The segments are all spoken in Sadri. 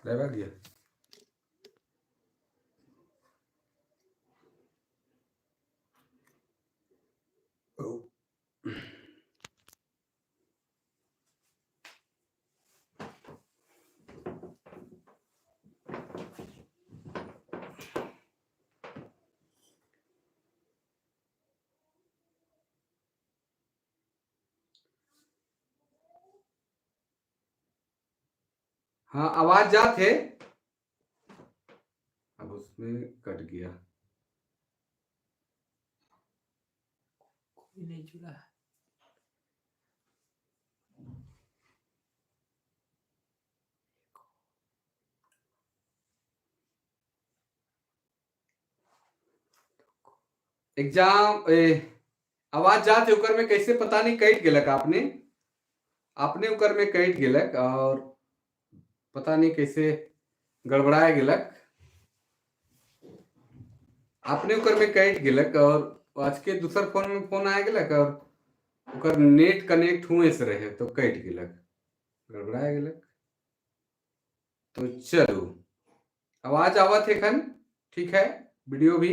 लाइव आ गया। ओ, हाँ आवाज जात है। अब उसमें कट गया। कोई नहीं जुड़ा है। एग्जाम आवाज जात है ओकर में कैसे पता नहीं कट गेलक। आपने आपने ओकर में कट गेलक और पता नहीं कैसे गड़बड़ाए गेलक। आपने ओकर में कट गेलक और आज के दूसर फोन में फोन आ गेलक और ओकर नेट कनेक्ट हुए से रहे तो कट गेलक, गड़बड़ाए गेलक। तो चलो आवाज आवत है खन, ठीक है। वीडियो भी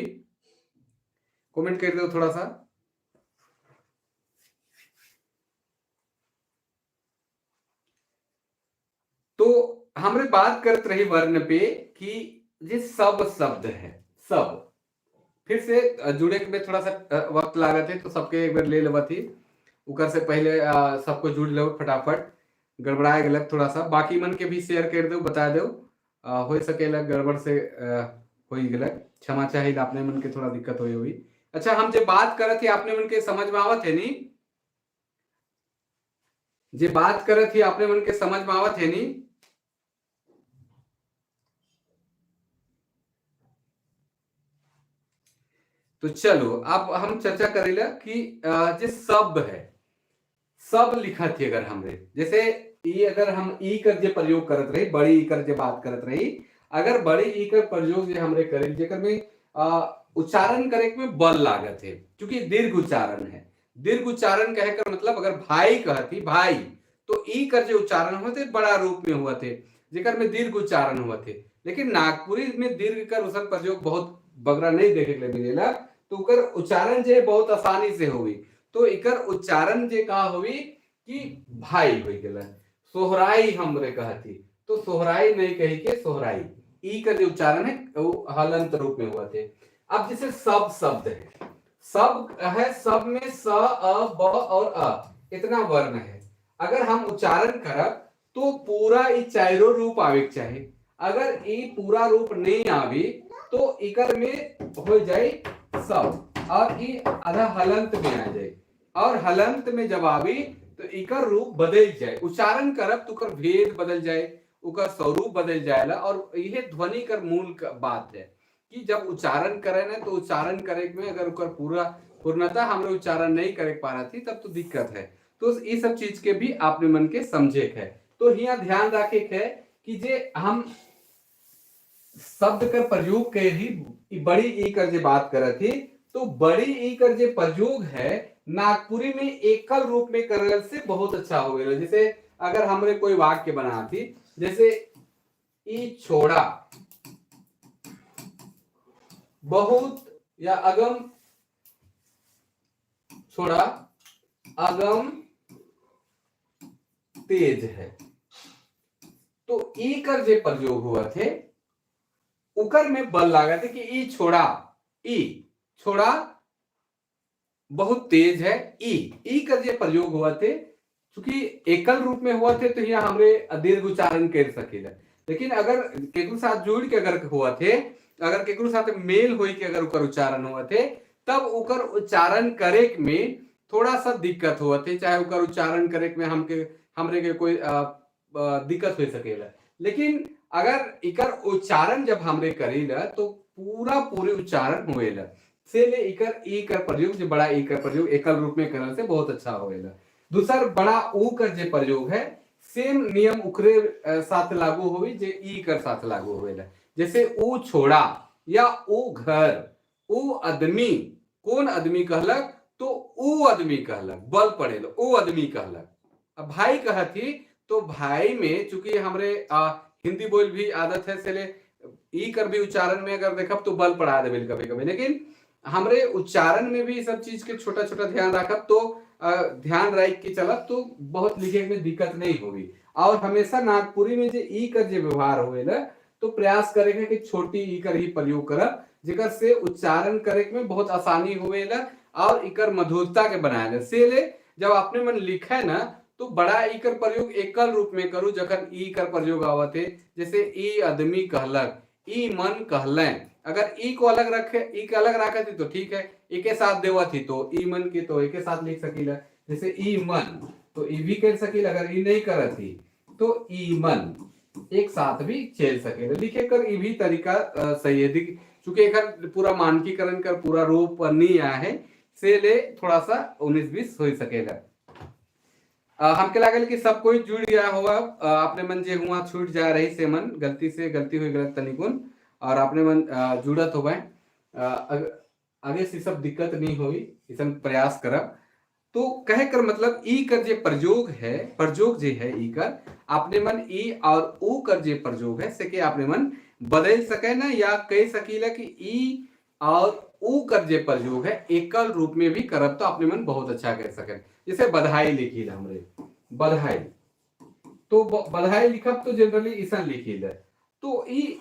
कमेंट कर दो थोड़ा सा। तो हमरे बात करत रही वर्ण पे कि ये सब शब्द है, सब फिर से जुड़े में थोड़ा सा वक्त लागत है तो सबके एक बार ले लेवा थी। उकर से पहले सबको जुड़ लो फटाफट, गड़बड़ाए गलत थोड़ा सा। बाकी मन के भी शेयर कर दो, बता दो, हो सकेला गड़बड़ से हो गलत, क्षमा चाहिए आपने मन के थोड़ा दिक्कत हुई हुई। अच्छा हम जो बात करत थी आपने मन के समझ में आवत है नी? जे बात करत थी आपने मन के समझ में आवत है नी? तो चलो अब हम चर्चा करेला कि जे शब्द है, सब लिखा थी अगर हमरे, जैसे ई अगर हम ई कर जे प्रयोग करत रही, बड़ी ई कर जे बात करत रही, अगर बड़ी ई कर प्रयोग जे हमरे करे जेकर में उच्चारण करे में बल लागत है, क्योंकि दीर्घ उच्चारण है। दीर्घ उच्चारण कहे कर मतलब अगर भाई कहती भाई तो ई कर जो उच्चारण होते बड़ा रूप में हुआ थे जेकर में दीर्घ उच्चारण हुआ थे। लेकिन नागपुरी में दीर्घ कर उसका प्रयोग बहुत बगरा नहीं देखे के मिलेला, तो उकर उच्चारण जे बहुत आसानी से हुई। तो इकर उच्चारण जे कहा हुई कि भाई हो गया। सोहराई हमरे कहती तो सोहराई नहीं कही के सोहराई, ई का जो उच्चारण है वो हलंत रूप में हुआ थे। अब जैसे सब शब्द है, सब है, सब में स अ ब और अ इतना वर्ण है। अगर हम उच्चारण करब तो पूरा ई चारों रूप आवे के चाही। अगर ई पूरा रूप नहीं आवी तो इकर में हो जाए सब और ई आधा हलंत में आ जाए, और हलंत में जब आवी तो इकर रूप बदल जाए। उच्चारण करब तो उकर भेद बदल जाए, उकर स्वरूप बदल जाएला। और यह ध्वनि कर मूल बात है कि जब उच्चारण करे ना तो उच्चारण करे में अगर उकर पूरा पूर्णतः हमरे उच्चारण नहीं करे पा रहा थी तब तो दिक्कत है। तो ये सब चीज के भी आपने मन के समझे है। तो यहाँ ध्यान रखे है कि जे हम शब्द कर प्रयोग के ही बड़ी ई कर जे बात कर थी तो बड़ी ई कर जे प्रयोग है नागपुरी में एकल रूप में करल से बहुत अच्छा हो गया। जैसे अगर हमने कोई वाक्य बना थी जैसे ई छोड़ा बहुत या अगम छोड़ा अगम तेज है, तो ई कर जे प्रयोग हुआ थे उकर में बल लगा थे कि ई छोड़ा, ई छोड़ा बहुत तेज है। ई ई कर जे प्रयोग हुआ थे चूंकि एकल रूप में हुआ थे तो यहाँ हमरे दीर्घ उच्चारण कर सकेला। लेकिन अगर केकरो साथ जुड़ के अगर हुआ थे, अगर केकरो साथ मेल होई के अगर उकर उच्चारण हुआ थे तब उकर उच्चारण करे में थोड़ा सा दिक्कत हुआ थे, चाहे उकर उच्चारण करे में हमके हमरे के कोई दिक्कत हो सकेला। लेकिन अगर इकर उच्चारण जब हमरे करीला तो पूरा पूरे उच्चारण होएला। से ले इकर ई कर प्रयोग जो बड़ा ई कर प्रयोग एकल रूप में करल से बहुत अच्छा होएला। दूसर बड़ा ऊ कर जे प्रयोग है सेम नियम उकरे साथ लागू होई जे ई कर साथ लागू होएला। जैसे ऊ छोड़ा या ऊ घर, ऊ आदमी, कौन आदमी कहलक तो ऊ आदमी कहलक, बल पड़ेला ऊ आदमी कहलक। अब भाई कहती तो भाई में चूंकि हमरे हिंदी बोल भी आदत है, से ई कर भी उच्चारण में अगर देखब तो बल पड़ा देबे कभी कभी, लेकिन हमरे उच्चारण में भी सब चीज के छोटा छोटा ध्यान रखब तो ध्यान रख के चलब तो बहुत लिखे में दिक्कत नहीं होगी। और हमेशा नागपुरी में जे ई कर जे व्यवहार होएला तो प्रयास करे के कि छोटी ई कर ही प्रयोग करब, जेकर से उच्चारण करे में बहुत आसानी होएला और इकर मधुरता के बनाएला। से ले जब अपने मन लिखे ना तो बड़ा ई कर प्रयोग एकल रूप में करू जखन ई कर प्रयोग आवत है। जैसे ई आदमी कहलक, ई मन कहलें, अगर ई को अलग रखे, ई के अलग रखे थी तो ठीक है, ई के साथ देवत थी तो ई मन के तो एक साथ लिख सकीला। जैसे ई मन तो ई भी कर सकीला, अगर ई नहीं करत थी तो ई मन एक साथ भी चल सकेला। लिखे कर ई भी तरीका सही है, चूंकि एक पूरा मानकीकरण कर पूरा रूप नहीं आया है, से ले थोड़ा सा 19-20 हो सकेला। हमके लागल कि सब कोई जुड़ गया होगा, अपने मन जे हुआ छूट जा रही से मन गलती से गलती हुई गलत तनिकुन और अपने मन जुड़त हो आगे से सब दिक्कत नहीं हुई, ऐसा प्रयास करब। तो कहे कर मतलब ई कर जे प्रयोग है, प्रयोग जे है ई कर अपने मन ई और ऊ कर जे प्रयोग है से के अपने मन बदल सके ना, या कह सकीला कि ई और ऊ कर जे प्रयोग है एकल रूप में भी करब तो अपने मन बहुत अच्छा कह सके। जैसे बधाई लिखी हमरे, बधाई तो बधाई लिखब तो जनरली ऐसा लिखी है, तो ई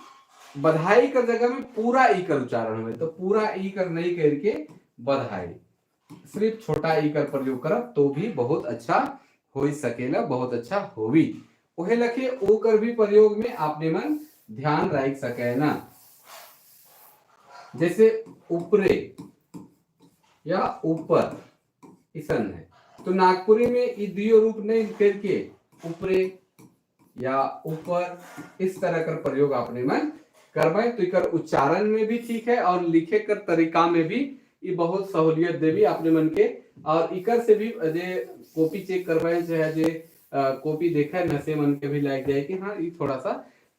बधाई कर जगह में पूरा ई कर उच्चारण हुए तो पूरा ई कर नहीं करके बधाई सिर्फ छोटा ई कर प्रयोग करब तो भी बहुत अच्छा हो सकेला, बहुत अच्छा होवी। ओहे लखे ओ कर भी प्रयोग में आपने मन ध्यान रख सके ना। जैसे ऊपरे या ऊपर इसन है तो नागपुरी में ये दियो रूप नहीं करके ऊपरे या ऊपर इस तरह का प्रयोग आपने मन करवाए तो इकर उच्चारण में भी ठीक है और लिखे कर तरीका में भी ये बहुत सहूलियत देवी अपने मन के। और इकर से भी जे कॉपी चेक करवाए चाहे जे कॉपी देखा न से मन के भी लाग जाए कि हाँ ये थोड़ा सा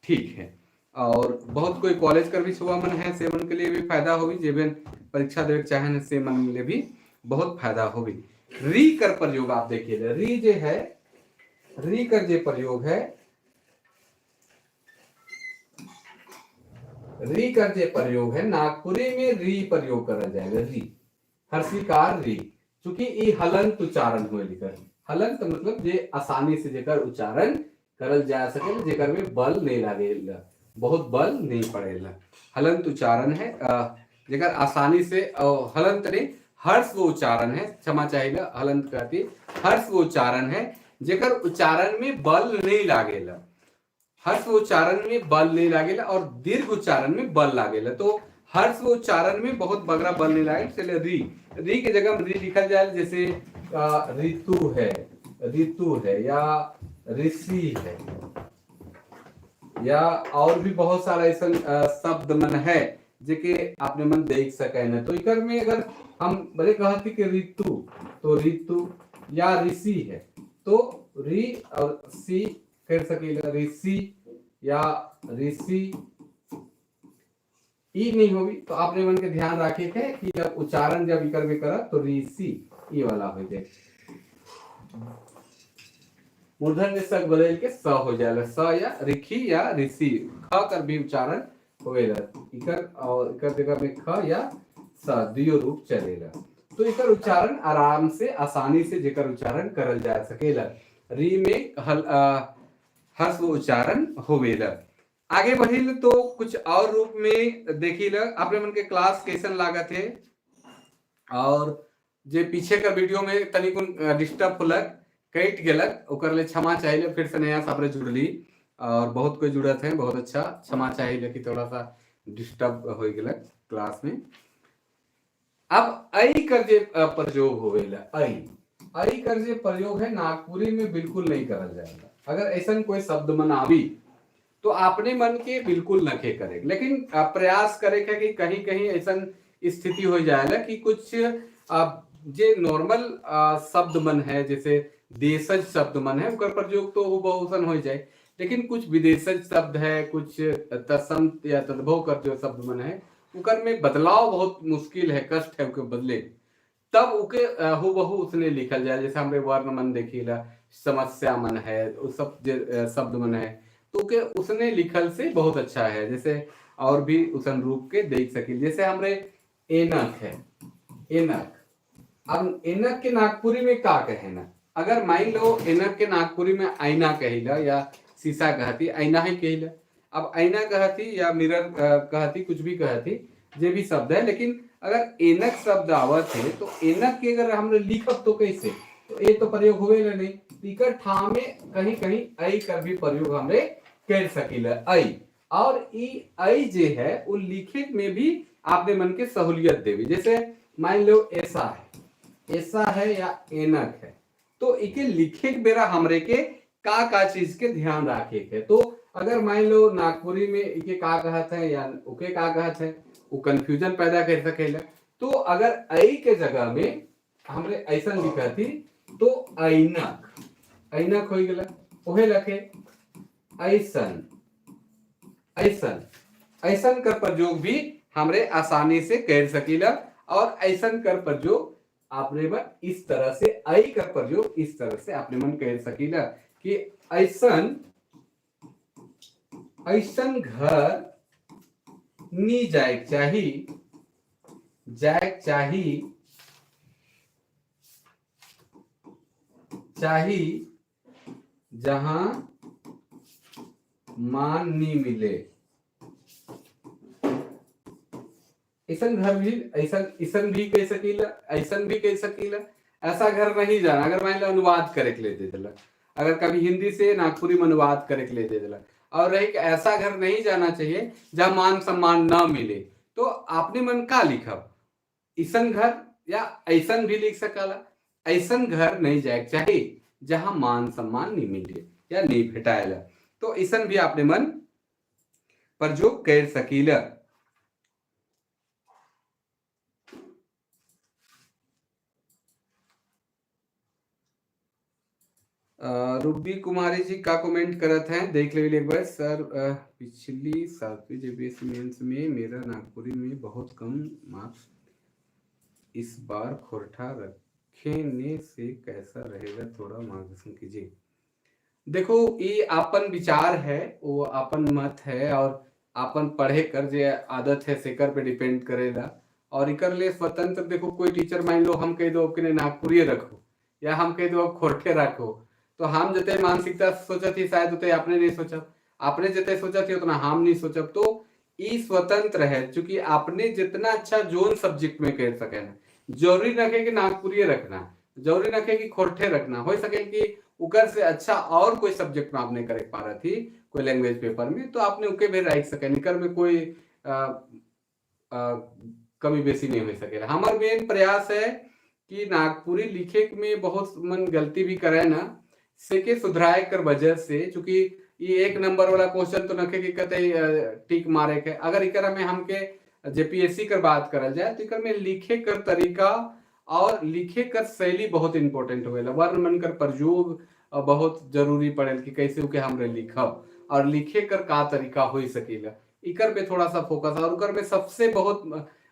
ठीक है। और बहुत कोई कॉलेज कर भी छुआ मन है से मन के लिए भी फायदा होगी, जे भी परीक्षा देवे चाहे न से मन के लिए भी बहुत फायदा होगी। री कर प्रयोग आप देखिए, री जे है, री कर जे प्रयोग है, री कर जे प्रयोग है नागपुरी में री प्रयोग करल जाएगा। री हर्षिकार री, चूंकि ई हलंत उच्चारण हुए लिखल, हलंत मतलब जे आसानी से जेकर उच्चारण करल जा सके, जेकर में बल नहीं लागेला, बहुत बल नहीं पड़ेला, हलंत उच्चारण है जेकर आसानी से, हलंत नहीं हर्ष वो उच्चारण है, क्षमा चाहिए हलंत कहती हर्ष वो उच्चारण है जेकर उच्चारण में बल नहीं लागेला, हर्ष उच्चारण में बल नहीं लागेला और दीर्घ उच्चारण में बल लागेला। तो हर्ष उच्चारण में बहुत बगरा बल नहीं लागेला, इसलिए री, री के जगह में री लिखल जाए। जैसे ऋतु है, ऋतु है या ऋषि है या और भी बहुत सारा ऐसा शब्द मन है जेके आपने मन देख सके न। तो इकर में अगर हम बड़े कहते कि ऋतु तो ऋतु या ऋषि है तो री और सी कर सकेला, ऋषि या ऋषि ई नहीं होगी। तो आपने मन के ध्यान रखे थे कि जब उच्चारण जब इकर में करब तो ऋषि ई वाला हो जाए, मूर्धन्य स बदल के स हो जाएगा, स या ऋखि या ऋषि, ख कर भी उच्चारण होवेला इकर और इकर जगह में ख या स दियो रूप चलेगा। तो इकर उच्चारण आराम से आसानी से जेकर उच्चारण करल जा सकेला, री में हर्ष उच्चारण होवेला। आगे बढ़िल तो कुछ और रूप में देखिल अपने मन के क्लास कैसन लागत है, और जे पीछे का वीडियो में तनिकुन डिस्टर्ब होलक कट गेलक ओकर ले क्षमा चाहिए, फिर से नया सापरे जुड़ली और बहुत कोई जुड़त है, बहुत अच्छा, क्षमा चाहिए कि थोड़ा सा डिस्टर्ब हो गेलक क्लास में। अब ऐ कर जे प्रयोग होवेला, ऐ ऐ कर जे प्रयोग है नागपुरी में बिल्कुल नहीं करल जाएगा। अगर ऐसा कोई शब्द मन आवी तो आपने मन के बिल्कुल नखे करे, लेकिन प्रयास करे के कि कहीं कहीं ऐसा स्थिति हो जाएगा कि कुछ जे नॉर्मल शब्द मन है, जैसे देशज शब्द मन है उनका प्रयोग तो वो बहुसन हो जाए, लेकिन कुछ विदेशज शब्द है, कुछ तत्सम या तद्भव कर जो शब्द मन है उकर में बदलाव बहुत मुश्किल है, कष्ट है उके बदले, तब उके हूबहू उसने लिखल जाए। जैसे हमरे वर्ण मन देखिला, समस्या मन है, वो सब शब्द मन है, तो के उसने लिखल से बहुत अच्छा है। जैसे और भी उसन रूप के देख सकी, जैसे हमरे एनक है, एनक। अब एनक के नागपुरी में का कहे ना, अगर मान लो एनक के नागपुरी में आईना कहिला या शीशा कहती, आईना ही कहिला। अब आईना कहती या मिरर कहती, कुछ भी कहती, जे भी शब्द है, लेकिन अगर एनक शब्द आवत है तो एनक के अगर हमने लिखब तो कैसे, तो ए तो प्रयोग हुए नहीं, इकर ठाव में कहीं कहीं ऐ कर भी प्रयोग हमरे कर सकीला ऐ। और ई ऐ जे है वो लिखे में भी आपने मन के सहूलियत देवी। जैसे मान लो ऐसा है, ऐसा है या एनक है, तो इके लिखे के बेरा हमरे के का का चीज के ध्यान रखे के। तो अगर मान लो नागपुरी में इके का कहत है या ओके का कहत है, वो कंफ्यूजन पैदा कर सकेला। तो अगर ऐ के जगह में हमरे ऐसा लिखा थी तो ऐनक, ऐनक हो गया, ओहे लखे ऐसन, ऐसन, ऐसन कर प्रयोग भी हमरे आसानी से कर सकीला। और ऐसन कर प्रयोग आपने मन इस तरह से ऐ कर प्रयोग इस तरह से आपने मन कर सकीला कि ऐसन, ऐसन घर नी जाए चाही, जाए चाही, चाही जहां मान नी मिले। ऐसन घर भी, ऐसन, ऐसन भी कह सकीला, ऐसन भी कह सकीला, ऐसा घर नहीं जाना। अगर मान लो अनुवाद करे के लिए दे दिला, अगर कभी हिंदी से नागपुरी में अनुवाद करे के लिए दे दिला, और रही कि ऐसा घर नहीं जाना चाहिए जहां मान सम्मान न मिले, तो आपने मन का लिखब ऐसन घर या ऐसन भी लिख सकला, ऐसन घर नहीं जाए चाहिए जहां मान सम्मान नहीं मिले या नहीं भेटाएला। तो ऐसन भी आपने मन पर जो कर सकीला। रूबी कुमारी जी का कमेंट करत हैं, देख ले एक बार। सर पिछली 7वीं जेपीएससी मेंस में मेरा नागपुरी में बहुत कम मार्क्स, इस बार खोरठा रखने से कैसा रहेगा, थोड़ा मार्गदर्शन कीजिए। देखो ये आपन विचार है, वो आपन मत है, और आपन पढ़े कर जे आदत है सेकर पे डिपेंड करेला। और इकर ले स्वतंत्र, देखो कोई टीचर मान लो हम कह दो कि नागपुरी रखो या हम कह दो अब खोरठे रखो, तो हम जते मानसिकता सोचत ही शायद उते आपने नहीं सोचा, आपने जते सोचत ही उतना हम नहीं सोचब। तो ई स्वतंत्र है, चूंकि आपने जितना अच्छा जोन सब्जेक्ट में कर सके ना, जरूरी न कि नागपुरी रखना, जरूरी न कि खोरठे रखना, हो सके कि उकर से अच्छा और कोई सब्जेक्ट में आपने करे पा रही थी कोई लैंग्वेज पेपर में, तो आपने उके भी रख सके, निकर में कोई कमी बेसी नहीं हो सके। हमार मेन प्रयास है कि नागपुरी लिखे में बहुत मन गलती भी करे ना, से के सुधराए कर वजह से, चूंकि ये एक नंबर वाला क्वेश्चन तो नखे की कतई टिक मारे के। अगर इकर में हमके जेपीएससी कर बात करल जाए तो इकर में लिखे कर तरीका और लिखे कर शैली बहुत इंपॉर्टेंट होवेला। वर्ण मन कर प्रयोग बहुत जरूरी पड़ेल कि कैसे उके हमरे लिखब और लिखे कर का तरीका हो सकेला, इकर पे थोड़ा सा फोकस। और उकर में सबसे बहुत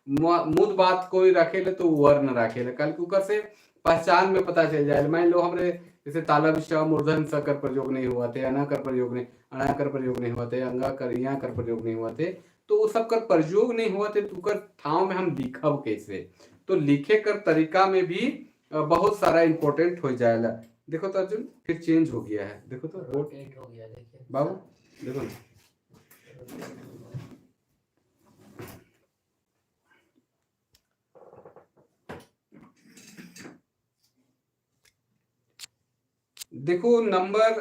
मुद बात कोई रखेले तो वर्ण रखेले, कल उकर से पहचान में पता चल जाए। मान लो हमरे जैसे ताला विषय मूर्धन स कर प्रयोग नहीं हुआ थे, अना कर प्रयोग नहीं, अना कर प्रयोग नहीं हुआ थे, अंगा कर या कर प्रयोग नहीं हुआ थे, तो वो सब कर प्रयोग नहीं हुआ थे, तो कर ठाव में हम लिखब कैसे। तो लिखे कर तरीका में भी बहुत सारा इम्पोर्टेंट हो जाएगा। देखो तो अर्जुन फिर चेंज हो गया है, देखो तो रोटेट हो गया, देखिए बाबू देखो ना। देखो नंबर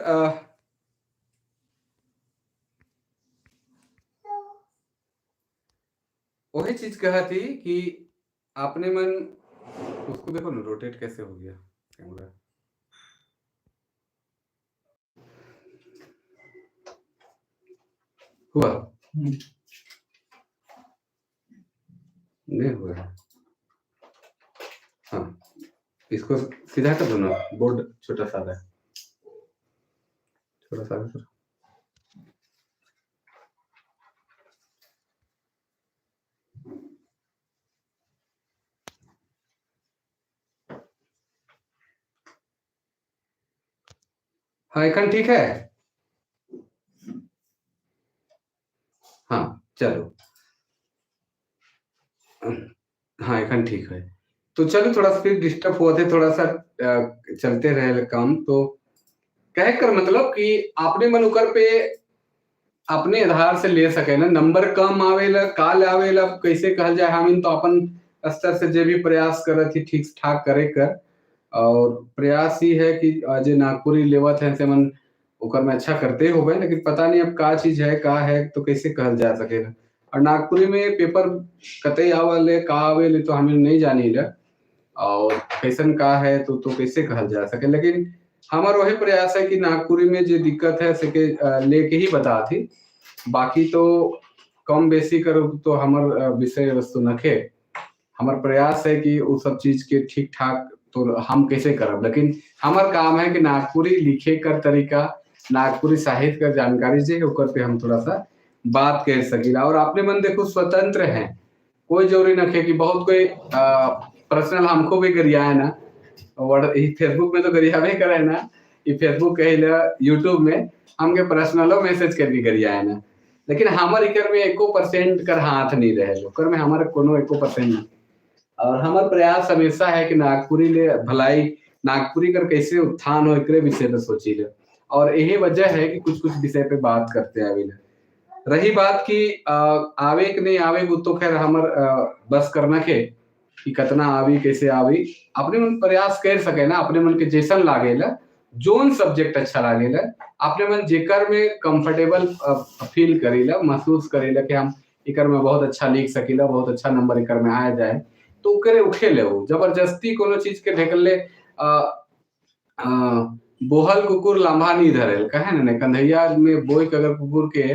वही चीज कहा थी कि आपने मन उसको देखो ना रोटेट कैसे हो गया कैमरा। हुआ नहीं हुआ है। हाँ इसको सीधा कर दो ना, बोर्ड छोटा सा है, थोड़ा सा करो। हाँ एखन ठीक है। हाँ चलो, हाँ एखन ठीक है। तो चलो थोड़ा सा फिर डिस्टर्ब हुआ थे, थोड़ा सा चलते रहे काम। तो कह कर मतलब कि आपने मन उकर पे अपने आधार से ले सके ना, नंबर कम आवेला काल आवेला कैसे कहल जाए, हम तो अपन स्तर से जे भी प्रयास करत ही ठीक ठाक करे कर, और प्रयास ही है कि जे नागपुरी लेवत है से मन ओकर में अच्छा करते हो गए, लेकिन पता नहीं अब का चीज है का है तो कैसे कहल जा सकेगा। और नागपुरी में पेपर कतई आवल का आवेले तो हमें नहीं जानी ला, और कैसन का है तो कैसे कहल जा सके। लेकिन हमार वही प्रयास है कि नागपुरी में जो दिक्कत है सके लेके ही बता थी, बाकी तो कम बेसी करो तो हमार विषय वस्तु नखे। हमार प्रयास है कि वो सब चीज के ठीक ठाक तो हम कैसे करब, लेकिन हमार काम है कि नागपुरी लिखे कर तरीका, नागपुरी साहित्य का जानकारी जे ओकर पे हम थोड़ा सा बात कर सकीला। और अपने मन देखो स्वतंत्र हैं, कोई जरूरी न है कि बहुत कोई पर्सनल हमको भी गरिया है ना, और फेसबुक में तो गरिया भी करे ना, ये फेसबुक कहिला यूट्यूब में हमके पर्सनलो मैसेज करके गरिया है ना, लेकिन हमार इकर में 1% कर हाथ नहीं रहे, ओकर में हमारे कोनो 1% नहीं। और हमार प्रयास हमेशा है कि नागपुरी ले भलाई, नागपुरी कर कैसे उत्थान हो एकरे विषय पे सोची ले, और यही वजह है कि कुछ कुछ विषय पे बात करते हैं अभी। रही बात की आवे कि नहीं आवे वो तो खैर हमार बस करना के कि कतना आवी कैसे आवी, अपने मन प्रयास कर सके ना, अपने मन के जैसन लागेला जोन सब्जेक्ट अच्छा लागेला अपने मन जेकर में कंफर्टेबल फील करेला, महसूस करेला कि हम इकर में बहुत अच्छा लिख सकीला, बहुत अच्छा नंबर इकर में आ जाए तो करे उठे ले। वो जबरदस्ती कोनो चीज के ढेकले बोहल कुकुर लंबा नहीं धरेल कहे ना, कंधैया में बोई के अगर कुकुर के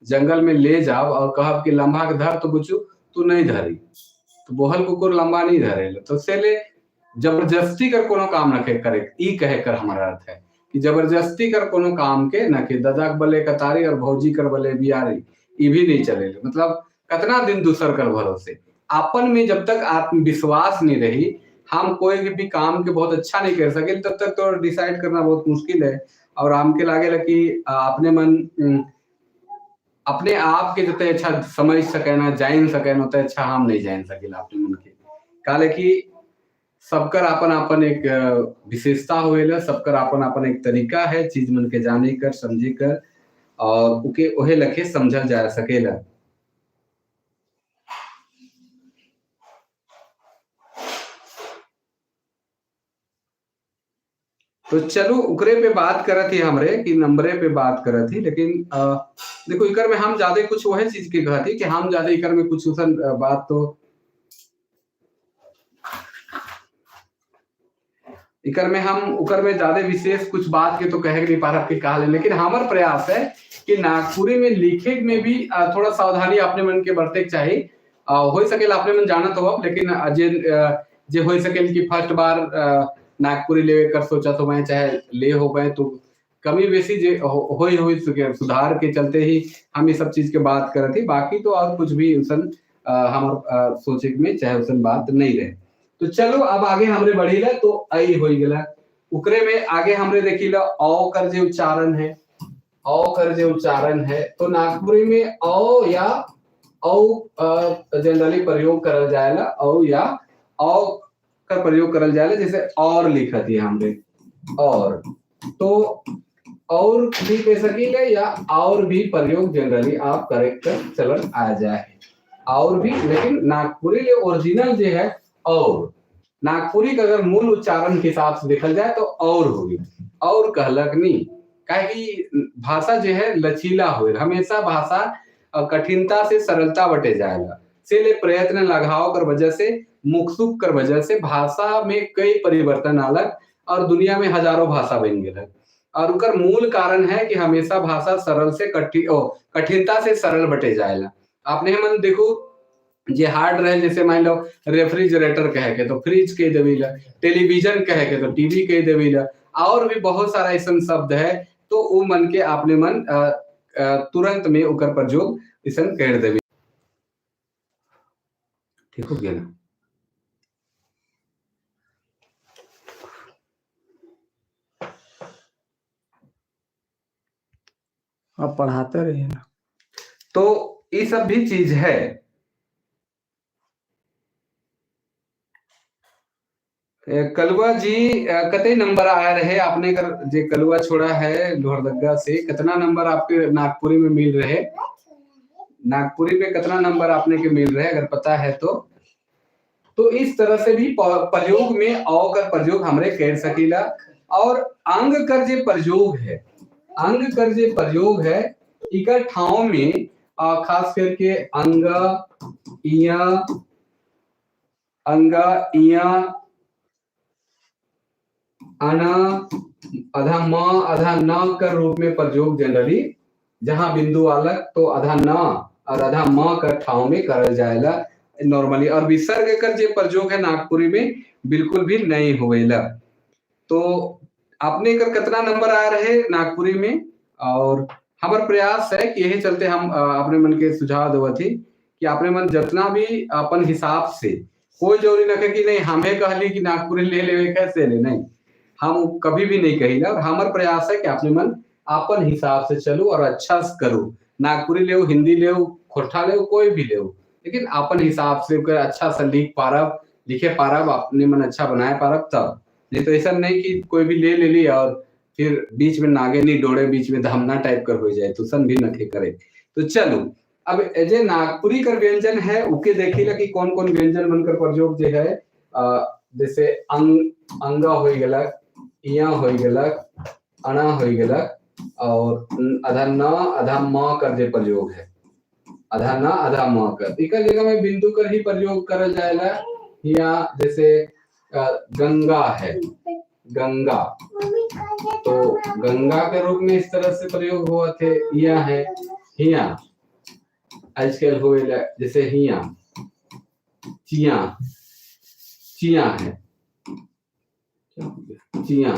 जंगल में ले जाओ और कहब कि लंबा के धर तो बुझू तू नहीं धरी, तो बोहल कुकुर लंबा नहीं धरेल। तो से ले जबरदस्ती कर कोनो काम न करे, ई कहे कर हमारा अर्थ है कि जबरदस्ती कर कोनो काम के न के दादा के बले कतारी और भौजी कर बले बियारी ई भी नहीं चले। मतलब कतना दिन दूसर कर भरोसे, अपन में जब तक आत्मविश्वास नहीं रही हम कोई भी काम के बहुत अच्छा नहीं कर सके तब तक तो डिसाइड करना बहुत मुश्किल है। और हमके लागे कि अपने मन अपने आप के जितने अच्छा समझ सके ना जान सके ना उतना अच्छा हम नहीं जान सके अपने मन के। काले कि सबकर अपन अपन एक विशेषता होवेला, सबकर अपन अपन एक तरीका है चीज मन के जाने कर समझे कर और ओके ओहे लखे समझल जा सकेला। तो चलो उकरे पे बात करत ही हमरे कि नंबरे पे बात करत ही, लेकिन देखो इकर में हम ज्यादा कुछ वही चीज के कहती कि हम ज्यादा इकर में कुछ उसन बात तो इकर में हम उकर में ज्यादा विशेष कुछ बात के तो कह नहीं पा रहा के कहा, लेकिन हमार प्रयास है कि नागपुरी में लिखे में भी थोड़ा सावधानी अपने मन के बरते चाहिए। हो सकेला अपने मन जानत हो, लेकिन जे हो सकेल कि फर्स्ट बार नागपुरी लेवे कर सोचा तो मैं चाहे ले हो गए तो कमी बेसी जे हो सुधार के चलते ही हम ये सब चीज के बात करत थी, बाकी तो और कुछ भी उसन हमार सोचे में चाहे उसन बात नहीं रहे। तो चलो अब आगे हमरे बढ़ीला तो आई हो गला उकरे में आगे हमरे देखीला औ कर जे उच्चारण है, औ कर जे उच्चारण है तो नागपुरी में औ या औ जनरली प्रयोग करल जाएला, औ या औ का प्रयोग करल जाएला, जैसे और लिखत है हमरे और, तो और भी कह सकीले या और भी प्रयोग जनरली आप करेक्ट चलन आ जाए और भी, लेकिन नागपुरी ले ओरिजिनल जो है और, नागपुरी का अगर मूल उच्चारण के हिसाब से देखल जाए तो और होगी, और कहलक नहीं, काहे कि भाषा जो है लचीला हो, हमेशा भाषा कठिनता से सरलता बटे जाएगा, इसीलिए प्रयत्न लगाव कर वजह से मुखसुख कर वजह से भाषा में कई परिवर्तन आलक और दुनिया में हजारों भाषा बन गए, और उनका मूल कारण है कि हमेशा भाषा सरल से कठिनता से सरल बटे जाएगा। आपने मन देखो जे हार्ड रहे, जैसे मान लो रेफ्रिजरेटर कहे के तो फ्रिज कह देवीला, टेलीविजन कहे के तो टीवी कह देवीला, और भी बहुत सारा ऐसा शब्द है तो वो मन के आपने मन तुरंत में उकर प्रयोग ऐसा कर देवी। ठीक हो गया ना? आप पढ़ाते रहिए ना। तो ये सब भी चीज है। कलुआ जी कते नंबर आया रहे आपने कर जे कलुआ छोड़ा है लोहरदगा से, कितना नंबर आपके नागपुरी में मिल रहे? नागपुरी में कितना नंबर आपने के मिल रहे अगर पता है तो? तो इस तरह से भी प्रयोग में औ कर प्रयोग हमरे कर सकीला। और अंग कर जे प्रयोग है, अंग कर जे प्रयोग है इकर ठाव में खास करके अंग इया, अंग इया, अना, आधा म आधा न कर रूप में प्रयोग जनरली जहां बिंदु अलग तो आधा न और आधा म कर ठाव में करल जाएला नॉर्मली। और विसर्ग कर जो प्रयोग है नागपुरी में बिल्कुल भी नहीं होवेला। तो आपने कर कितना नंबर आ रहे नागपुरी में? और हमार प्रयास है कि यही चलते हम अपने मन के सुझाव देवा थी कि अपने मन जितना भी अपन हिसाब से, कोई जरूरी न कि नहीं हमें कहली कि नागपुरी ले ले कैसे ले, नहीं हम कभी भी नहीं कहिला। और हमार प्रयास है कि अपने मन अपन हिसाब से चलू और अच्छा से करू, नागपुरी ले, हिंदी ले, खोरठा ले, कोई भी ले, लेकिन अपन हिसाब से अच्छा से लिख पारब, लिखे पारब, अपने मन अच्छा बनाए पारब तब। नहीं तो ऐसा नहीं कि कोई भी ले ले ली और फिर बीच में नागेनी डोड़े बीच में धमना टाइप कर हो जाए, तो सन भी नखे करे। तो चलो अब जे नागपुरी कर व्यंजन है उके देखी कि कौन कौन व्यंजन बनकर प्रयोग जो है, जैसे अंग अंगा हो गलक, इया हो गलक, अना हो गलक, और आधा न आधा म कर जे प्रयोग है, आधा न आधा म कर, इकर जगह में बिंदु कर ही प्रयोग करल जाएला। या जैसे गंगा है, गंगा तो गंगा के रूप में इस तरह से प्रयोग हुआ थे। इया है, हिया आजकल हुए जैसे हिया, चिया, चिया है, चिया,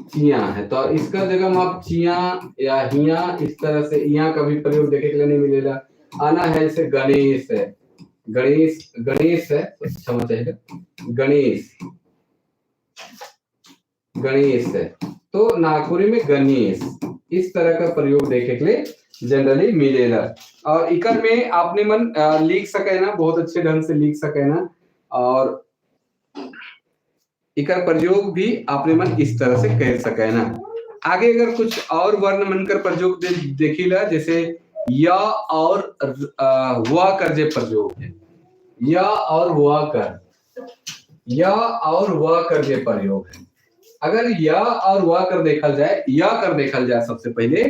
चिया है, तो इसका जगह में आप चिया या हिया इस तरह से इया का भी प्रयोग देखे के लिए नहीं मिलेगा। आना है जैसे गणेश है, गणेश, गणेश है, क्षमा चाहिए, गणेश, गणेश है, तो नागपुरी में गणेश इस तरह का प्रयोग देखे के लिए जनरली मिलेगा। और इकर में आपने मन लिख सके ना, बहुत अच्छे ढंग से लिख सके ना, और इकर प्रयोग भी आपने मन इस तरह से कर सके ना। आगे अगर कुछ और वर्ण मन कर प्रयोग देखिला, जैसे य और व कर जे प्रयोग है, य और व कर, य और व कर जे प्रयोग है। अगर य और व कर देखल जाए, य कर देखल जाए सबसे पहले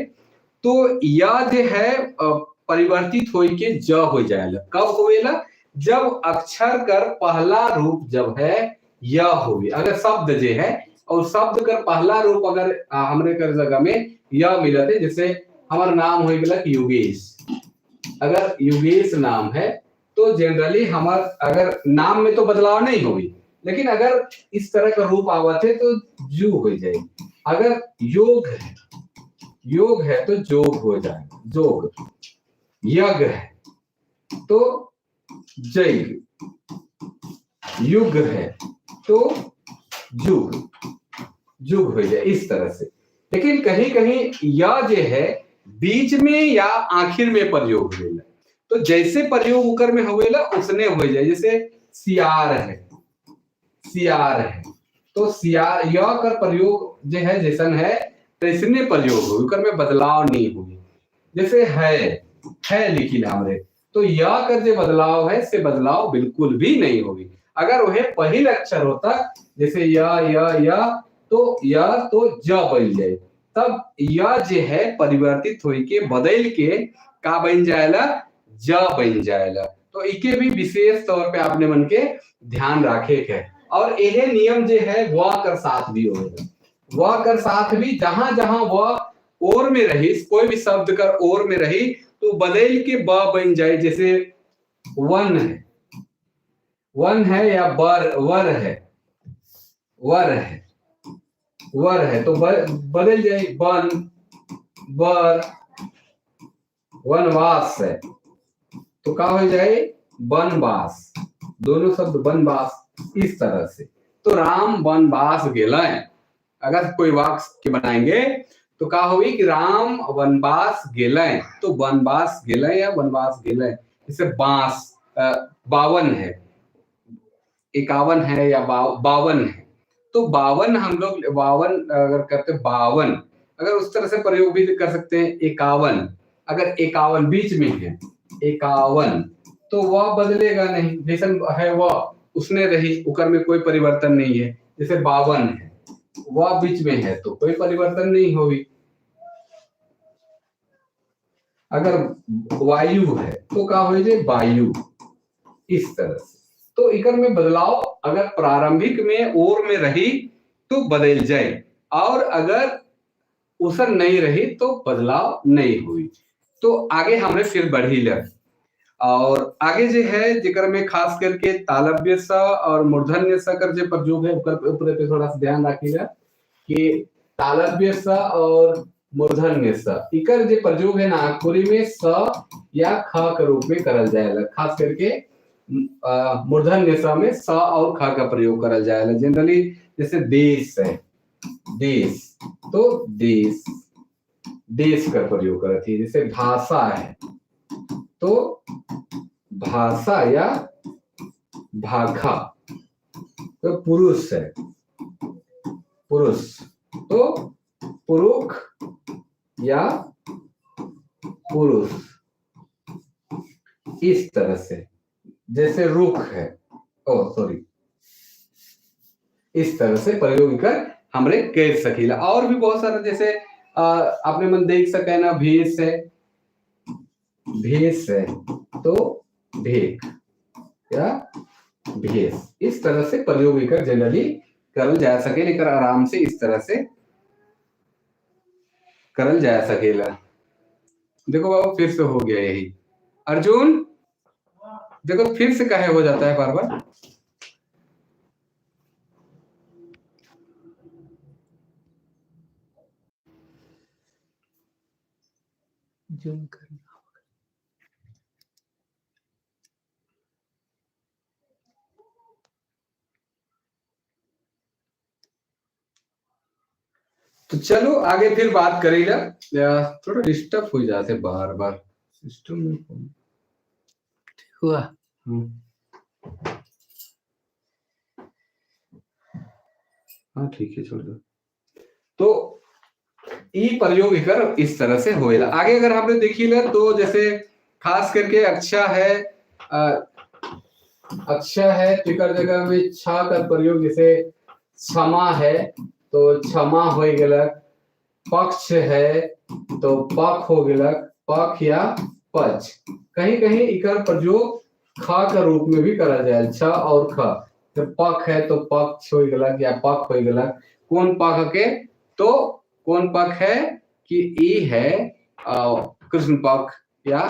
तो य जे है परिवर्तित होई के ज हो जाएला। कब होवेला? जब अक्षर कर पहला रूप जब है य होवे। अगर शब्द जे है और शब्द कर पहला रूप अगर हमरे कर जगह में य मिलते, जैसे हमारा नाम हो गया योगेश, अगर योगेश नाम है तो जनरली हमार अगर नाम में तो बदलाव नहीं होगी, लेकिन अगर इस तरह का रूप आवत है तो जू हो जाए। अगर योग है, योग है तो जोग हो जाए, जोग। यज्ञ है तो जय, युग है तो जुग, जुग हो जाए इस तरह से। लेकिन कहीं कहीं या जे है बीच में या आखिर में प्रयोग होवेला, तो जैसे प्रयोग उकर में होवेला उसने हो जाए। जैसे सियार है, सियार है तो सियार य कर प्रयोग जो है जैसन है तैसने प्रयोग हो, उकर में बदलाव नहीं हुई। जैसे है लिखी हमरे तो य कर जो बदलाव है से बदलाव बिल्कुल भी नहीं होगी। अगर वह पहिल अक्षर होता जैसे य य य तो य तो ज बन जाए, तब य जे है परिवर्तित होई के बदल के का बन जाएला, ज बन जाएला। तो इके भी विशेष तौर पे आपने मन के ध्यान रखे के है। और यह नियम जो है वह कर साथ भी होगा, वह कर साथ भी जहां जहां वह और में रही, कोई भी शब्द कर और में रही तो बदल के ब बन जाए। जैसे वन है, वन है या बर, वर है, वर है, वर है तो बदल जाए वन, वर, वनवास है तो क्या हो जाए, वनवास, दोनों शब्द वनवास इस तरह से। तो राम वनवास गेला है, अगर कोई वाक्य के बनाएंगे तो का होई कि राम वनवास गेलें, तो वनवास गेलें या वनवास गेलें। जैसे बांस 52 है, 51 है या 52 है, तो 52 हम लोग 52 अगर करते 52 अगर उस तरह से प्रयोग भी कर सकते हैं। 51 अगर 51 बीच में है 51 तो वह बदलेगा नहीं, जैसा है वह उसने रही, उकर में कोई परिवर्तन नहीं है। जैसे 52 है वह बीच में है तो कोई परिवर्तन नहीं होगी। अगर वायु है तो का हो जाए वायु, इस तरह से। तो इकर में बदलाव अगर प्रारंभिक में और में रही तो बदल जाए, और अगर उसर नहीं रही तो बदलाव नहीं हुई। तो आगे हमने फिर बढ़ी ले और आगे जो है जिकर में खास करके तालव्य स और मूर्धन्य स कर जो प्रयोग है ऊपर पे थोड़ा सा ध्यान रखिएगा कि तालव्य स और मूर्धन्य स इकर जो प्रयोग है नागपुरी में स या ख के रूप में करल जाएगा। खास करके मूर्धन्य स में स और ख का प्रयोग करल जाएगा जनरली। जैसे देश है, देश तो देश, देश का प्रयोग करती है। जैसे भाषा है तो भाषा या भाखा, तो पुरुष है, पुरुष तो पुरुष या पुरुष, इस तरह से। जैसे रुख है, ओ सॉरी, इस तरह से प्रयोग कर हमरे कह सकीला। और भी बहुत सारा जैसे आपने मन देख सके ना, भेष है, भेष है तो भेक या भेष, इस तरह से प्रयोग कर जनरली करल जा सके, लेकर आराम से इस तरह से करल जा सकेला। देखो बाबू फिर से हो गया यही। अर्जुन देखो फिर से काहे हो जाता है बार बार। जूम करना। तो चलो आगे फिर बात करेगा। थोड़ा डिस्टर्ब हो जाते बार बार सिस्टम में। ठीक हुआ। हाँ ठीक है, छोड़ दो। तो ई प्रयोग कर इस तरह से होएला। आगे अगर हमने देखी ले तो जैसे खास करके अक्षा है, अक्षा है तो जगह में छा का प्रयोग, जैसे क्षमा है तो क्षमा हो गलक, पक्ष है तो पक हो गलक, पक या पक्ष। कहीं कहीं इकर प्रयोग ख के रूप में भी करा जाए, छ और ख। तो पक है तो पक्ष हो गलक या पक हो गलक। कौन पक के, तो कौन पक है कि ई है कृष्ण पक्ष या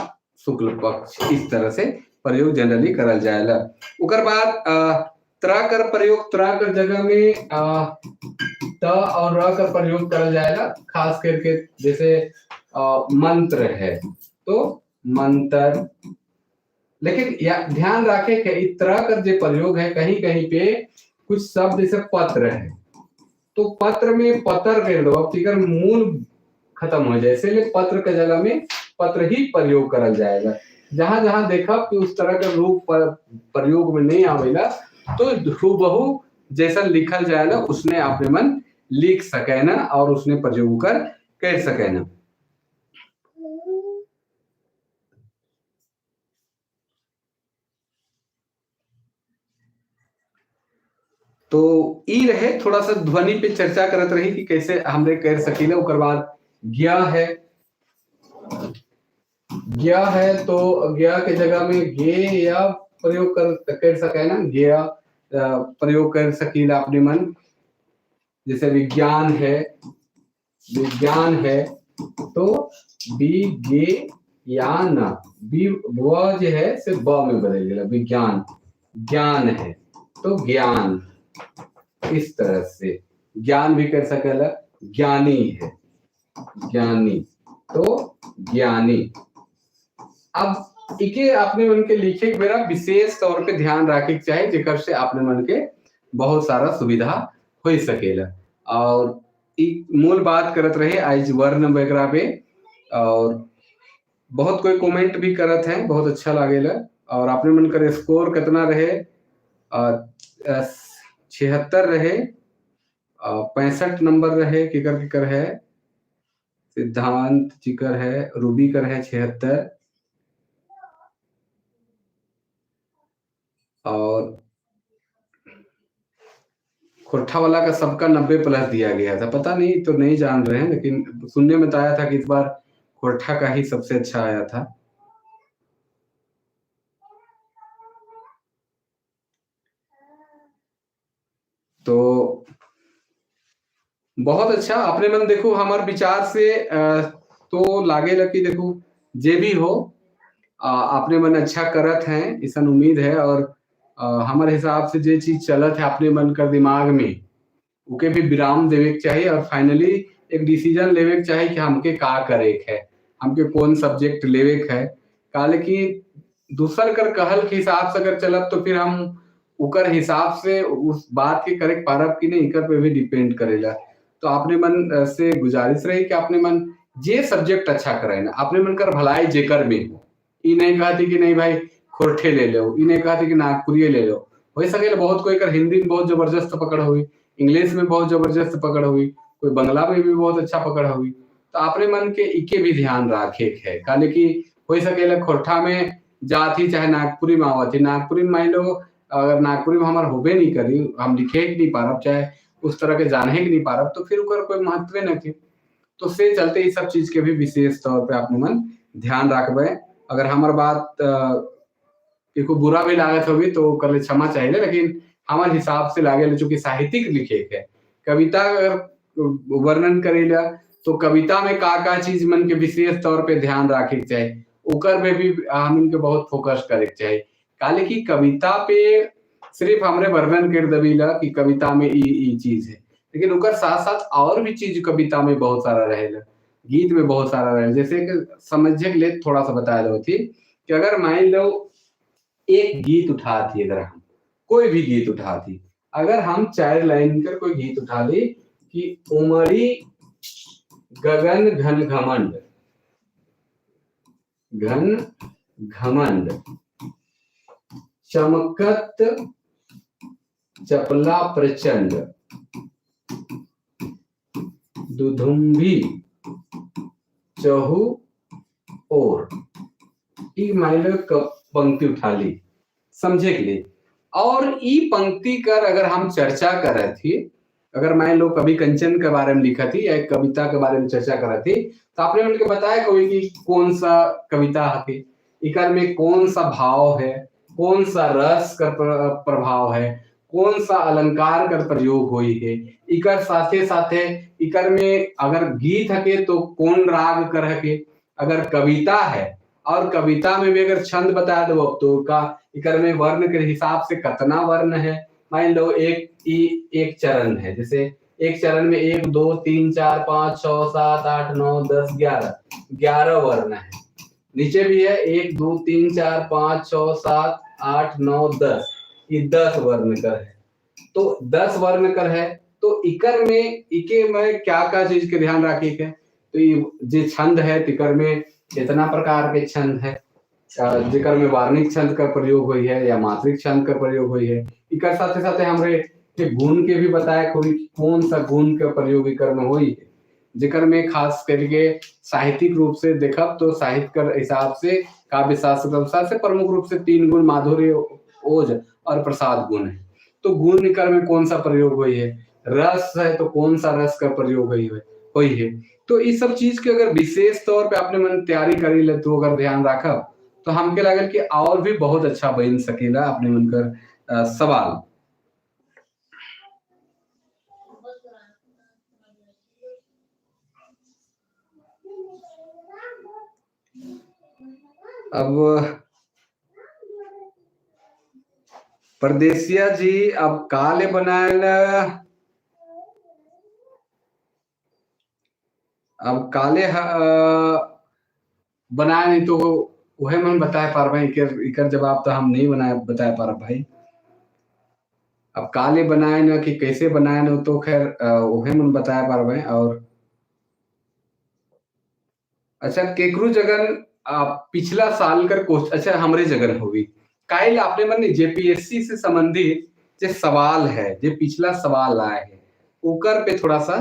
शुक्ल पक्ष, इस तरह से प्रयोग जनरली करल जाएला। उकर बाद त्रा कर प्रयोग, त्रा कर जगह में त और र का प्रयोग करल जाएगा। खास करके जैसे मंत्र है तो मंत्र, लेकिन या ध्यान रखे कि त्रा कर जो प्रयोग है कहीं कहीं पे कुछ शब्द जैसे पत्र है तो पत्र में पत्र कर दो, अब तीकर मूल खत्म हो जाए, इसलिए पत्र के जगह में पत्र ही प्रयोग करल जाएगा। जहां जहां देखा कि उस तरह का रूप प्रयोग में नहीं आवेला तो हूबहू जैसा लिखल जाएगा उसने अपने मन लिख सके ना और उसने प्रयोग कर सके ना। तो ई रहे थोड़ा सा ध्वनि पे चर्चा करत रही कि कैसे हमरे कर सकीले। ओकर बाद ज्ञ है, ज्ञ है तो ज्ञ के जगह में गे या प्रयोग कर सके ना, ज्ञ प्रयोग कर सकीला अपने मन। जैसे विज्ञान है, विज्ञान है तो बी गे या न, बी व जो है से ब में बदल गया, विज्ञान। ज्ञान है तो ज्ञान, इस तरह से ज्ञान भी कर सकेला। ज्ञानी है, ज्ञानी तो ज्ञानी। अब इके आपने मन के लिखे के मेरा विशेष तौर पे ध्यान रखे के चाहे, जेकर से आपने मन के बहुत सारा सुविधा हो सकेला। और मूल बात करत रहे आज वर्ण वगैरह पे, और बहुत कोई कमेंट भी करत हैं, बहुत अच्छा लागेला। और आपने मन कर स्कोर कितना रहे, 76 रहे, 65 नंबर रहे, किकर किकर है, सिद्धांत जिकर है, रूबी कर है 76, और खोरठा वाला का सबका 90 प्लस दिया गया था। पता नहीं, तो नहीं जान रहे हैं, लेकिन सुनने में तो आया था कि इस बार खोरठा का ही सबसे अच्छा आया था। तो बहुत अच्छा अपने मन देखो हमारे विचार से तो लागे लगी देखो जे भी हो अपने मन अच्छा करत हैं, ऐसा उम्मीद है। और हमारे हिसाब से जे चीज चलत है अपने मन कर दिमाग में, उके भी विराम देवे के चाहिए और फाइनली एक डिसीजन लेवे के चाहिए कि हमके का करे के है, हमके कौन सब्जेक्ट लेवे के है। काले कि दूसर कर कहल के हिसाब से अगर चलब तो फिर हम उकर हिसाब से उस बात के करे पारब कि नहीं, इकर पे भी डिपेंड करेला। तो अपने मन से गुजारिश रही कि अपने मन जे सब्जेक्ट अच्छा करे ना, अपने मन कर भलाई जेकर में हो। ई नहीं कहती कि नहीं भाई खोरठे ले लो, ई नहीं कहती कि नागपुरी ले लो। हो सके बहुत कोई कर हिंदी में बहुत जबरदस्त पकड़ हुई, इंग्लिश में बहुत जबरदस्त पकड़ हुई, कोई बंगला में भी बहुत अच्छा पकड़ हुई। तो अपने मन के इके भी ध्यान रखे है। काले कि हो सके खोरठा में जाती चाहे नागपुरी में आवत, नागपुरी में मान लो अगर नागपुरी में हमार होबे नहीं करी, हम लिखे नहीं पारब, चाहे उस तरह के जाने के नहीं पारब, तो फिर उकर कोई महत्व नहीं थी। तो से चलते ये सब चीज के भी विशेष तौर पे अपने मन ध्यान रखबे। अगर हमार बात को बुरा भी लागत होगी तो कर ले क्षमा चाहिए, लेकिन हमारे हिसाब से लागे चूंकि साहित्यिक लिखे है, कविता अगर वर्णन करेला तो कविता में का का चीज मन के विशेष तौर पे ध्यान रखे के चाहिए, उकर में भी हम इनके बहुत फोकस करे के चाहिए। काले की कविता पे सिर्फ हमरे वर्णन कर दबीला कि कविता में ई ई चीज है, लेकिन उकर साथ साथ और भी चीज कविता में बहुत सारा रहेला, गीत में बहुत सारा रहेला। जैसे कि समझे के लिए थोड़ा सा बताया दो थी कि अगर मान लो एक गीत उठा थी, अगर हम कोई भी गीत उठा थी, अगर हम 4 लाइन कर कोई गीत उठा ली कि उमड़ी गगन घन घमंड, घन घमंड चमकत चपला प्रचंड दुधुम्बी चहु और, मान लो पंक्ति उठा ली समझे के लिए। और ई पंक्ति कर अगर हम चर्चा कर रहे थी, अगर मान लो कभी कंचन के बारे में लिखा थी या एक कविता के बारे में चर्चा कर रही थी, तो आपने उनके बताया कोई कि कौन सा कविता है, इकर में कौन सा भाव है, कौन सा रस का प्रभाव है, कौन सा अलंकार कर प्रयोग हुई है, इकर साथे साथे इकर में अगर गीत हके तो कौन राग कर हके, अगर कविता है और कविता में भी अगर छंद बता दो अब तो का इकर में वर्ण के हिसाब से कितना वर्ण है। मान लो एक चरण है, जैसे एक चरण में 1 2 3 4 5 6 7 8 9 10 11 11 वर्ण है। नीचे भी है 1 2 3 4 5 6 7 8 9 10, ये 10 वर्ण कर है। तो 10 वर्ण कर है तो इकर में इके में क्या क्या चीज के ध्यान रखे के, तो ये जो छंद है तिकर में इतना प्रकार के छंद है, जिकर में वार्णिक छंद का प्रयोग हुई है या मात्रिक छंद का प्रयोग हुई है। इकर साथे साथे हमरे के गुण के भी बताया कोई कौन सा गुण का प्रयोग इकर में हुई है, जिकर में खास करके साहित्यिक रूप से देखब तो साहित्य के हिसाब से काव्य शास्त्र के अनुसार से प्रमुख रूप से 3 गुण माधुर्य, ओज और प्रसाद गुण है। तो गुण इकर में कौन सा प्रयोग हुई है, रस है तो कौन सा रस का प्रयोग हुई है। तो इस सब चीज के अगर विशेष तौर पे आपने मन तैयारी करी ले तो अगर ध्यान रखब तो हमके लागल कि और भी बहुत अच्छा बन सकेला अपने मन कर सवाल। अब परदेसिया जी अब काले बनायल, अब काले बनाए नहीं तो वह मन बताए पार भाई, इकर जवाब तो हम नहीं बनाए बताए पार भाई। अब काले बनाए न कि कैसे बनाए न तो खैर उहे मन बताए पारबे। और अच्छा केकरो जगन पिछला साल कर क्वेश्चन, अच्छा हमरे जगन होगी काइल आपने मन जेपीएससी से संबंधित जो सवाल है, जो पिछला सवाल आए है ओकर पे थोड़ा सा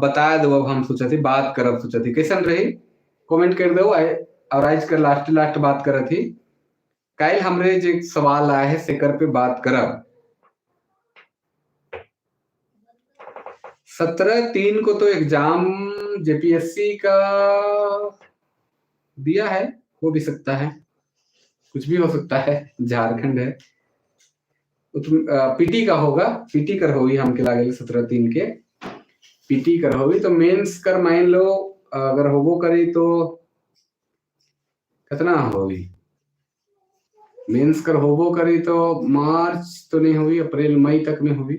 बता दो। अब हम सोचत ही बात करब सोचत ही कैसन रही कमेंट कर दो। और आज कर लास्ट लास्ट बात करत ही काइल हमरे जो सवाल आए है सेकर पे बात करब। 17/3 को तो एग्जाम जेपीएससी का दिया है, हो भी सकता है, कुछ भी हो सकता है, झारखंड है। पीटी का होगा, पीटी कर होगी हमके लागे 17/3 के पीटी कर होगी। तो मेंस कर मान लो अगर होबो करी तो कितना होगी मेंस कर होबो करी तो मार्च तो नहीं होगी, अप्रैल मई तक में होगी।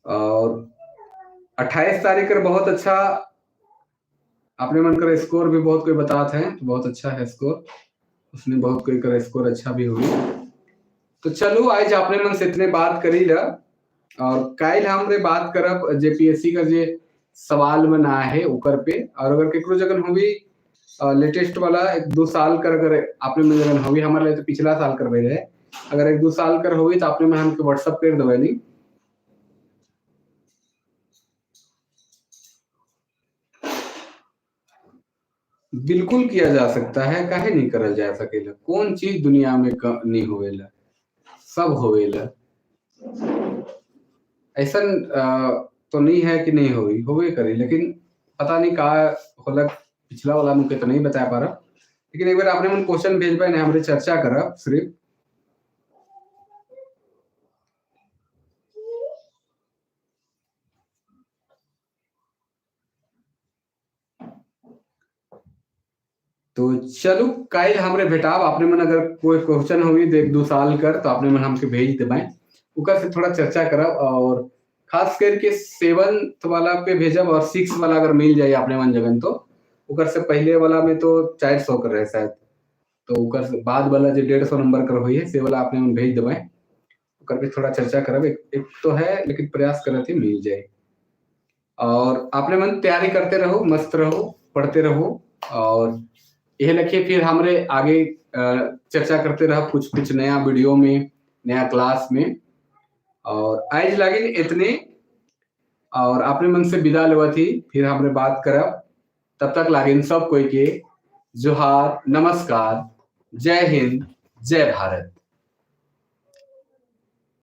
और 28 तारीख कर बहुत अच्छा अपने मन कर स्कोर भी बहुत कोई बताते हैं तो बहुत अच्छा है स्कोर, उसमें बहुत कोई कर स्कोर अच्छा भी हुई। तो चलो आज अपने मन से इतने बात करी ला और काइल हमरे बात करब जेपीएससी का जे सवाल बना है ऊपर पे। और अगर केकरो जगन होगी लेटेस्ट वाला 1-2 साल कर अगर आपने मन जगन होगी, हमारे लिए तो पिछला साल कर रहे हैं, अगर 1-2 साल कर होगी तो आपने मन हमके व्हाट्सएप कर दो नहीं। बिल्कुल किया जा सकता है, काहे नहीं करल जा सकेला। कौन चीज दुनिया में नहीं होवेला, सब होवेला। ऐसा तो नहीं है कि नहीं होई, होवे करी, लेकिन पता नहीं का होला पिछला वाला मुझे तो नहीं बता पा रहा। लेकिन एक बार आपने मन क्वेश्चन भेज पाए हमरे चर्चा करब सिर्फ। तो चलो काइल हमरे भेटाब आपने मन अगर कोई क्वेश्चन होगी तो 1-2 साल कर तो आपने मन हमके भेज देबाए, उकर से थोड़ा चर्चा करब। और खास करके 7th वाला पे भेजब और 6 वाला अगर मिल जाए आपने मन जगन तो उकर से पहले वाला में तो 400 कर रहे शायद, तो उकर से बाद वाला जो 150 नंबर कर हुई है से वाला आपने मन भेज देबाए, उकर पे थोड़ा चर्चा करब। एक तो है लेकिन प्रयास करत ही मिल जाए। और आपने मन तैयारी करते रहो, मस्त रहो, पढ़ते रहो। और यह लखिए फिर हमरे आगे चर्चा करते रहो कुछ कुछ नया वीडियो में, नया क्लास में। और आज लागे इतने और अपने मन से विदा लेवा थी, फिर हमरे बात करब। तब तक लागिन सब कोई के जोहार, नमस्कार, जय हिंद, जय भारत।